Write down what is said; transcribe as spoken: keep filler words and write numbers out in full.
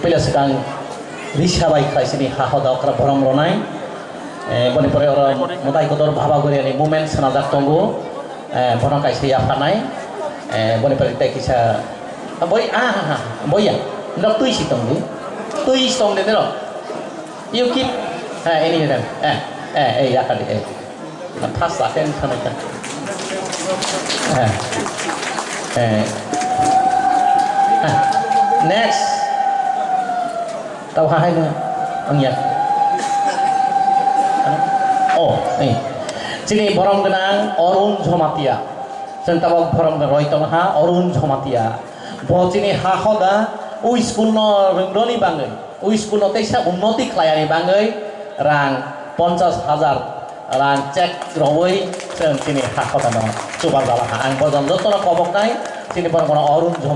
Puila swkang risa bai khlai sini ha hoda okra borom rwnai. Eh, boni pore oro Mwtai Kotor Baba Goriani movement swnajak tongo. Eh, bono kaisa yapharnai. Eh, boni pore tei kisa, ah, boi, ah, ha, ha, boi ya. Norok twi si tong di. Twi si tong di norok. You keep, eh, ini, ini, eh, eh, eh, ya kali, eh. Thas sa ken sana ka. Eh, eh. Ah, next. Tau ha hai na. Ang ya. Oh, eh. Chini borom gwnang Arun Jamatia. Chwng tabok borom gwnang roi tong ha Arun Jamatia. Bo chini ha hoda o school no rwngroni bangwi. O school no teisa unnoti khlaiyani bangwi rang ponchas hajar rang check rwwi chwng chini ha hoda no chuba jala ha. Ang bojan jotono koboknai chini borok no Arun Jom-